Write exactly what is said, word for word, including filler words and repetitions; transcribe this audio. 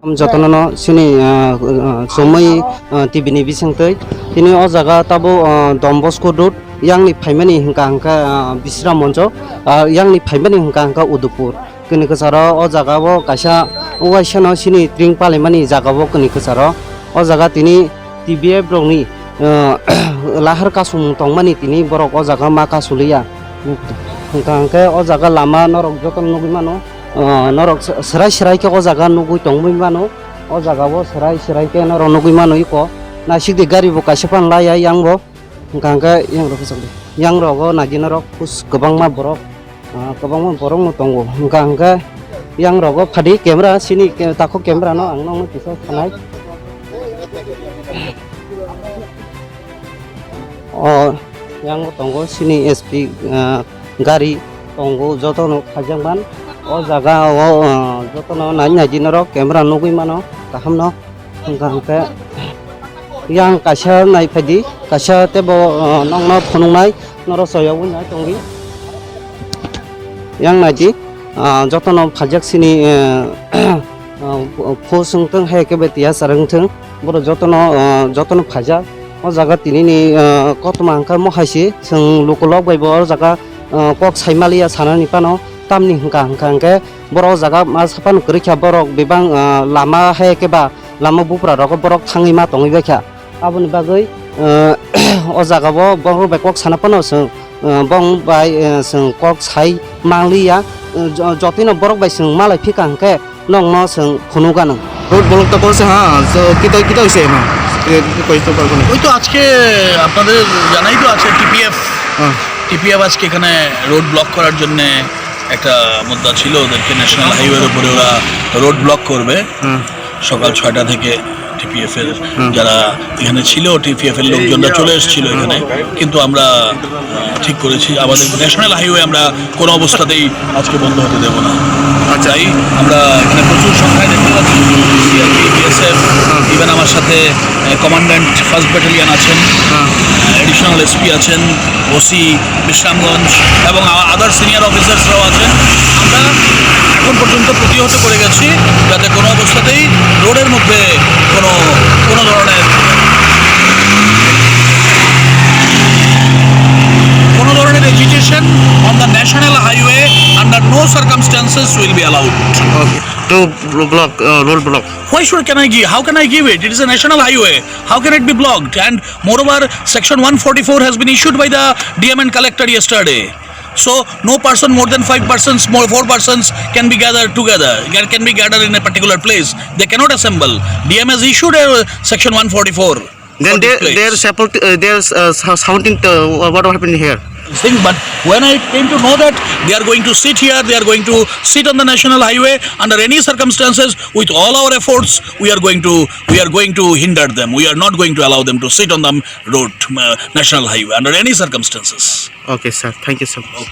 Jotono no sini, ah, ah, chumui, ah, T V ni bisingtwi. Tini o jaga tabuk, ah, Don Bosco Road, yang ni phaimani hwnkha hwnkha, ah, Bisram Moncho, ah, yang ni phaimani hwnkha hwnkha Udupur. Kini kwcharo o jaga o kaisa uaisa no sini tring palaimani jaga o kini kwcharo. O jaga tini T B F rokni, ah, lahar kasung tongmani tini borok o jaga ma kasuliya. Hwnkha hwnkhe o jaga lama norok jotono nugwi mano. Ah, norok se-, serai serai khe o jaga nugwi tongwi mano. O jaga o serai serai khe norok nugwi mano iko. Naisik di gari bo kaisa phan laiya yang bo. Hwnkha hwnkhe yang rok kwchak di. Yang rogo naidi norok pus kwbangma borok, ah, kwbangma borok no tongo. Hwnkha hwnkhe yang rogo phadi camera sini ke-, takhuk camera no ang nokno kisa sanai. O yang tongo sini S P, ah, gari tongo jotono khajak man. O jaga o, ah, jotono nai nai di norok camera nugwi mano kaham no. Hwnkha hwnkhe yang kaisa nai phaidi, kaisa tebo, ah, nokno phunuknai norok soyagwi nai tongdi. Yang naidi, ah, jotono phaijak sini, eh, ah, pho swng thung hai khe bai tiya charwng thung, borok jotono, ah, jotono phaijak. O jaga tini ni, ah, koktma hwnkha mo hai se chwng luku lok bai bo o jaga, ah, kok sai maliya sanani phano tamni hwnkha hwnkha hwnkhe borok o jaga ma saphano kwrwi kha borok bebak, ah, lama hai khe ba lama bupra rogo borok thangwi ma tongwi bai kha. Aboni bagwi, eh, o jaga o borok bai kok sana phano chwng, eh, bong bai, eh, chwng kok sai manliya, eh, jo-, jotino borok bai chwng malai phika hwnkhe nokno chwng phunuk anw. Road block to korse, ha, so kita, kita hoise, ha, ye, ye koi to parbo na. ওই তো আজকে আপনাদের জানাই তো আছে টিপিএফ, হ্যাঁ। টিপিএফ আজকে এখানে রোড ব্লক করার জন্য একটা মুদ্দা ছিল, ওদেরকে ন্যাশনাল হাইওয়ের উপরে ওরা রোড ব্লক করবে। হ্যাঁ। সকাল ছয়টা থেকে টিপিএফ এর হুম। যারা এখানে ছিল, টিপিএফ এর লোকজনরা চলে এসেছিল এখানে, কিন্তু আমরা, আহ, ঠিক করেছি আমাদের ন্যাশনাল হাইওয়ে আমরা কোনো অবস্থাতেই আজকে বন্ধ হতে দেব না। আচ্ছা। তাই আমরা এখানে প্রচুর সংখ্যায় দেখতে পাচ্ছি সিআরপি, বিএসএফ, হ্যাঁ। ইভেন আমার সাথে, আহ, কমান্ড্যান্ট ফার্স্ট ব্যাটালিয়ন আছেন, হ্যাঁ। আহ, অ্যাডিশনাল এসপি আছেন, ওসি বিশ্রামগঞ্জ এবং আ-, আদার সিনিয়র অফিসার্সরাও আছেন। আমরা এখন পর্যন্ত প্রতিহত করে গেছি যাতে কোনো অবস্থাতেই রোডের মধ্যে কোনো, কোনো ধরনের, কোনো ধরনের agitation on the national highway under no circumstances will be allowed. Okay. To blo-, block, uh, road block. Why should, can I give? How can I give it? It is a national highway. How can it be blocked? And moreover, Section one forty-four has been issued by the D M and collector yesterday. So, no person more than five persons, more four persons can be gathered together, can, can be gathered in a particular place. They cannot assemble. D M has issued a Section one forty-four Then for this they, place. They are support, uh, they are, uh, sou-, shouting, uh, what happened here? Thing, but when I came to know that they are going to sit here, they are going to sit on the national highway under any circumstances, with all our efforts, we are going to, we are going to hinder them. We are not going to allow them to sit on the road, uh, national highway under any circumstances. Okay, sir. Thank you so much.